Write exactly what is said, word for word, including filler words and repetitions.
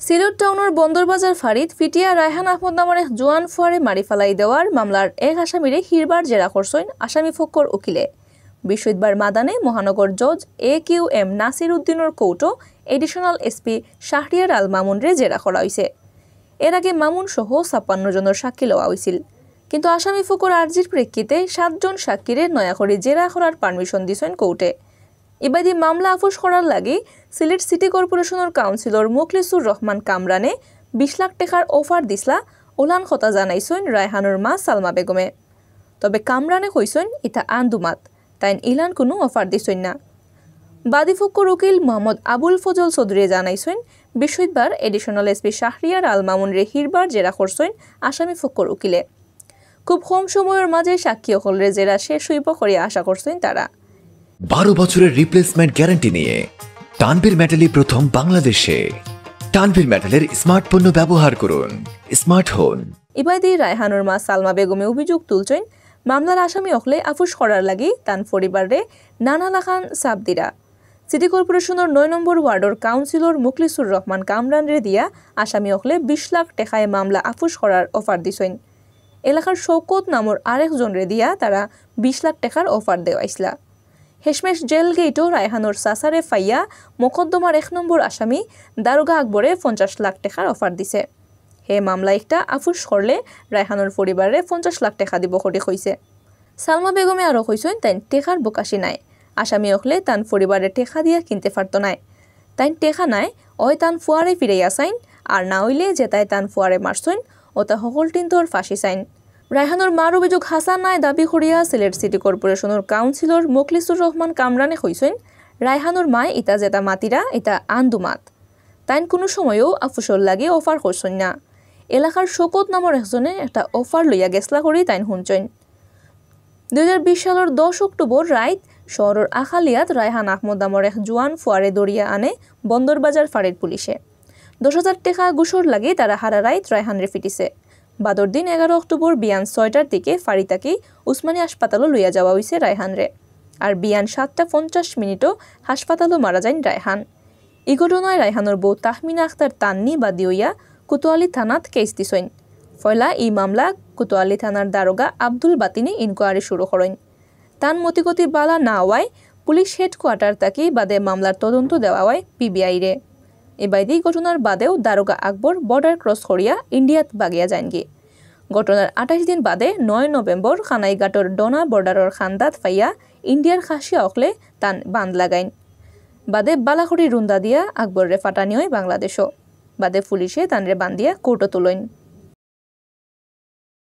সিলেট টাউনর বন্দরবাজার ফাঁড়িত ফিটিয়া রায়হান আহমদ নামর এক জোয়ান ফুয়ারে মারি ফালাই দেওয়ার মামলার এক আসামিরে হিরবার জেরা করছইন আসামি পক্ষর উকিলে। বৃহস্পতিবার মাদানে মহানগর জজ এ কিউ এম নাসির উদ্দিনর কোর্টো এডিশনাল এসপি শাহরিয়ার আল মামুনরে জেরা করা অইছে। এর আগে মামুন সহ ছাপ্পান্ন জনর সাক্ষী লওয়া অইছিল, কিন্তু আসামি পক্ষর আর্জির প্রেক্ষিতে সাতজন সাক্ষীরে নয়া করি জেরা করার পারমিশন দিছইন কোর্টে। ইবাদি মামলা আফুস করার লাগি সিলেট সিটি কর্পোরেশনর কাউন্সিলর মুখলিসুর রহমান কামরানে বিশ লাখ টেকার অফার দিছলা, ওলান কথা জানাইছইন রায়হানর মা সালমা বেগমে। তবে কামরানে কইছইন ইতা আন্দুমাত, তাইন ইলান কুনু অফার দিছইন না। বাদী পক্ষর উকিল মোহাম্মদ আবুল ফজল চৌধুরীয়ে জানাইছইন, বৃহস্পতিবার এডিশনাল এসপি শাহরিয়ার আল মামুনরে হিরবার জেরা করছইন আসামি পক্ষর উকিলে। খুব কম সময়র মাঝে সাক্ষী অকলরে জেরা শেষ অইব করি আশা করছইন তারা। বারো বছরের রিপ্লেসমেন্ট গ্যারান্টি নিয়ে তানভীর মেটালি প্রথম বাংলাদেশে। তানভীর মেটালের স্মার্ট পণ্য ব্যবহার করুন, স্মার্ট হন। ইবাদি রায়হানর মা সালমা বেগমে অভিযোগ তুলছইন, মামলার আসামি অকলে আফুস করার লাগি তান পরিবাররে নানা লাখান চাপ দিরা। সিটি কর্পোরেশনর নয় নম্বর ওয়ার্ডর কাউন্সিলর মুখলিসুর রহমান কামরানরে দিয়া আসামি অকলে বিশ লাখ টেকায় মামলা আফুস করার অফার দিছইন। এলাকার শওকত নামর আরেকজনরে দিয়া তারা বিশ লাখ টেকার অফার দেওয়াইছলা। হেশমেশ জেল গেইটো রায়হানর চাচারে ফাইয়া মোকদ্দমার এক নম্বর আসামি দারোগা আকবরে পঞ্চাশ লাখ টেকার অফার দিছে। হে মামলা একটা আফুস করলে রায়হানর পরিবাররে পঞ্চাশ লাখ টেকা দিব করি কইছে। সালমা বেগমে আরও কইছইন, তাইন টেকার বুকাশি নাই, আসামি অকলে তান পরিবাররে টেকা দিয়া কিনতে পারতো নায়। তাইন টেকা নাই, অয় তান ফুয়ারে ফিরাইয়া চাইন, আর না অইলে যেতায় তান ফুয়ারে মারছইন, ওতা হকলটিন্তর ফাঁসি চাইন। রায়হানর মার অভিযোগ হাছা নায় দাবি করিয়া সিলেট সিটি কর্পোরেশনর কাউন্সিলর মুখলিসুর রহমান কামরানে কইছইন, রায়হানর মায় ইতা যেতা মাতিরা, ইতা আন্দুমাত। তাইন কুনু সময়ও আফুসর লাগি অফার করছইন না। এলাকার শওকত নামর একজনে একটা অফার লইয়া গেছলা করি তাইন হুনছইন। দুই হাজার বিশ সালর দশ অক্টোবর রাইত শহরর আখালিয়াত রায়হান আহমদ নামর এক জোয়ান ফুয়ারে ধরিয়া আনে বন্দরবাজার ফাঁড়ির পুলিশে। দশ হাজার টেকা ঘুষর লাগি তারা হারা রাইত রায়হানরে ফিটিছে। বাদর দিন এগারো অক্টোবর বিয়ান ছয়টার দিকে ফাঁড়ি থাকি উসমানী হাসপাতালো লইয়া যাওয়া অইছে রায়হানরে। আর বিয়ান সাতটা পঞ্চাশ মিনিটো হাসপাতালো মারা যাইন রায়হান। ই ঘটনায় রায়হানর বউ তাহমিনা আক্তার তান্নি বাদী অইয়া কোতোয়ালি থানাত কেস দিছইন। পয়লা ই মামলা কোতোয়ালি থানার দারোগা আব্দুল বাতিনে ইনকোয়ারি শুরু করইন। তান মতিগতি বালা না অওয়ায় পুলিশ হেডকোয়ার্টার থাকি বাদে মামলার তদন্ত দেওয়া অয় পিবিআইরে। ইবাদি ঘটনার বাদেও দারোগা আকবর বর্ডার ক্রস করিয়া ইন্ডিয়াত বাগিয়া যাইনগি। ঘটনার আঠাইশ দিন বাদে নয় নভেম্বর কানাইঘাটর ডোনা বর্ডারর খান্দাত ফাইয়া ইন্ডিয়ার খাসিয়া অকলে তান বান্ধ লাগাইন। বাদে বালা করি রুন্দা দিয়া আকবররে ফাটানি অয় বাংলাদেশো। বাদে পুলিশে তানরে বান্ধিয়া কোর্টো তুলইন।